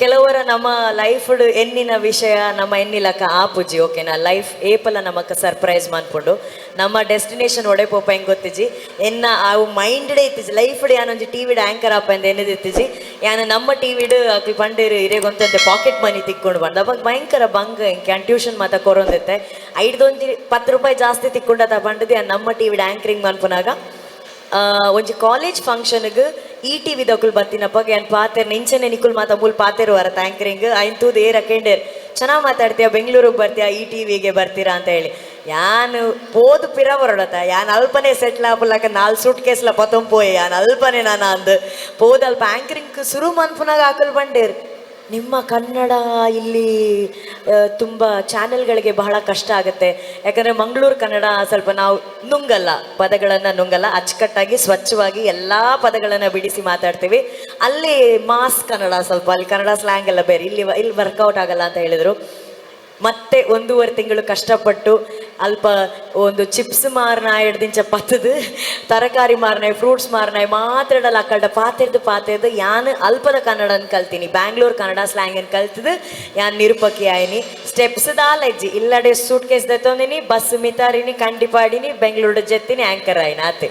ಕೆಲವರ ನಮ್ಮ ಲೈಫ್ ಎನ್ನಿನ ವಿಷಯ ನಮ್ಮ ಎನ್ನಿಲಕ್ಕ ಆಪುಜಿ, ಓಕೆನಾ? ಲೈಫ್ ಏಪಲ ನಮಕ್ ಸರ್ಪ್ರೈಸ್ ಮನ್ಪುಂಡು. ನಮ್ಮ ಡೆಸ್ಟಿನೇಷನ್ ಒಡೆ ಪೋಪ ಹೆಂಗ್ ಗೊತ್ತಿಜಿ. ಎನ್ನ ಅವು ಮೈಂಡ್ ಇತ್ತಿಜಿ. ಲೈಫ್ ಯಾನೊಂಜಿ ಟಿವಿಡ್ ಆಂಕರ್ ಆಪ ಅಂದ್ ಎನ್ನಿದ್ ಇತ್ತಿಜಿ. ಯಾನ್ ನಮ್ಮ ಟಿವಿಡ್ ಅಕ್ಲ್ ಪಂಡೇರು, ಇರೆಗೊಂತಂತೆ ಪಾಕೆಟ್ ಮನಿ ತಿಕ್ಕೊಂಡು ಬಂದ. ಅವಾಗ ಭಯಂಕರ ಬಂಗ ಎಂಕ್. ಯಾನ್ ಟ್ಯೂಷನ್ ಮಾತ ಕೊರೊಂದಿತ್ತೆ. ಐಡ್ದೊಂಜಿ 10 ರೂಪಾಯಿ ಜಾಸ್ತಿ ತಿಕ್ಕೊಂಡತ ಪಂಡದು ಯಾನ್ ನಮ್ಮ ಟಿವಿಡ್ ಆಂಕರಿಂಗ್ ಮನ್ಪುನಾಗ ಒಂಜಿ ಕಾಲೇಜ್ ಫಂಕ್ಷನ್ಗ್ ಈ ಟಿವಿ ದಕುಲ್ ಬತ್ತಿನಪ್ಪಾಗ ಯಾನ್ ಪಾತೆರ್ ನಿಂಚನೆ. ನಿಕುಲ್ ಮಾತ ಮೂಲ್ ಪಾತೆರು ವರ ಆಂಕರಿಂಗ್ ಐನ್ ತೂದು ಏರ ಕೇಂಡೇರ್, "ಚೆನ್ನಾಗ್ ಮಾತಾಡ್ತೀಯ, ಬೆಂಗಳೂರಿಗೆ ಬರ್ತೀಯಾ, ಈ ಟಿವಿಗೆ ಬರ್ತೀರಾ?" ಅಂತ ಹೇಳಿ. ಯಾನು ಪೋದು ಪಿರ ಬರೋಡತ, ಯಾನ್ ಅಲ್ಪನೆ ಸೆಟ್ಲ್ ಆಪುಲಕ ನಾಲ್ ಸೂಟ್ ಕೇಸ್ಲ ಪತ್ತೊಂಪೋಯೆ. ಯಾನ್ ಅಲ್ಪನೆ ನಾನು ಅಂದ್ ಪೋದು ಅಲ್ಪ ಆಂಕರಿಂಗ್ ಸುರು ಮನ್ಪುನಾಗ ಆಕಲ್ ಬಂಡೇರ್, "ನಿಮ್ಮ ಕನ್ನಡ ಇಲ್ಲಿ ತುಂಬ ಚಾನೆಲ್ಗಳಿಗೆ ಬಹಳ ಕಷ್ಟ ಆಗುತ್ತೆ." ಯಾಕಂದರೆ ಮಂಗಳೂರು ಕನ್ನಡ ಸ್ವಲ್ಪ ನಾವು ನುಂಗಲ್ಲ, ಪದಗಳನ್ನು ನುಂಗಲ್ಲ. ಅಚ್ಚುಕಟ್ಟಾಗಿ, ಸ್ವಚ್ಛವಾಗಿ ಎಲ್ಲ ಪದಗಳನ್ನು ಬಿಡಿಸಿ ಮಾತಾಡ್ತೀವಿ. ಅಲ್ಲಿ ಮಾಸ್ ಕನ್ನಡ ಸ್ವಲ್ಪ, ಅಲ್ಲಿ ಕನ್ನಡ ಸ್ಲ್ಯಾಂಗ್ ಎಲ್ಲ ಬೇರೆ. ಇಲ್ಲಿ ಇಲ್ಲಿ ವರ್ಕೌಟ್ ಆಗಲ್ಲ ಅಂತ ಹೇಳಿದರು. ಮತ್ತೆ 1.5 ತಿಂಗಳು ಕಷ್ಟಪಟ್ಟು ಅಲ್ಪ ಒಂದು ಚಿಪ್ಸ್ ಮಾರ್ನ ದಿಂಚ ಪತ್ತದು, ತರಕಾರಿ ಮಾರ್ನಾಯ್, ಫ್ರೂಟ್ಸ್ ಮಾರ್ನಾಯ್ ಮಾತಾಡಲ್ಲ. ಅಕ್ಕಡ ಪಾತೆರ್ದು ಪಾತೆರ್ದು ಯಾನ್ ಅಲ್ಪದ ಕನ್ನಡನ್ ಕಲ್ತೀನಿ. ಬ್ಯಾಂಗ್ಳೂರ್ ಕನ್ನಡ ಸ್ಲ್ಯಾಂಗ್ ಕಲ್ತದು ಯಾನ್ ನಿರೂಪಕಿ ಆಯ್ನಿ. ಸ್ಟೆಪ್ಸ್ ದಾಲ ಇಜ್ಜಿ. ಇಲ್ಲಡೆ ಸೂಟ್ ಕೇಸ್ ದೆತ್ತೊಂದಿನಿ, ಬಸ್ ಮಿತಾರಿನಿ, ಕಂಡಿಪಾಡಿನಿ, ಬೆಂಗಳೂರು ಜೆತ್ತಿನಿ, ಆಂಕರ್ ಆಯ್ನ ಆತೆ.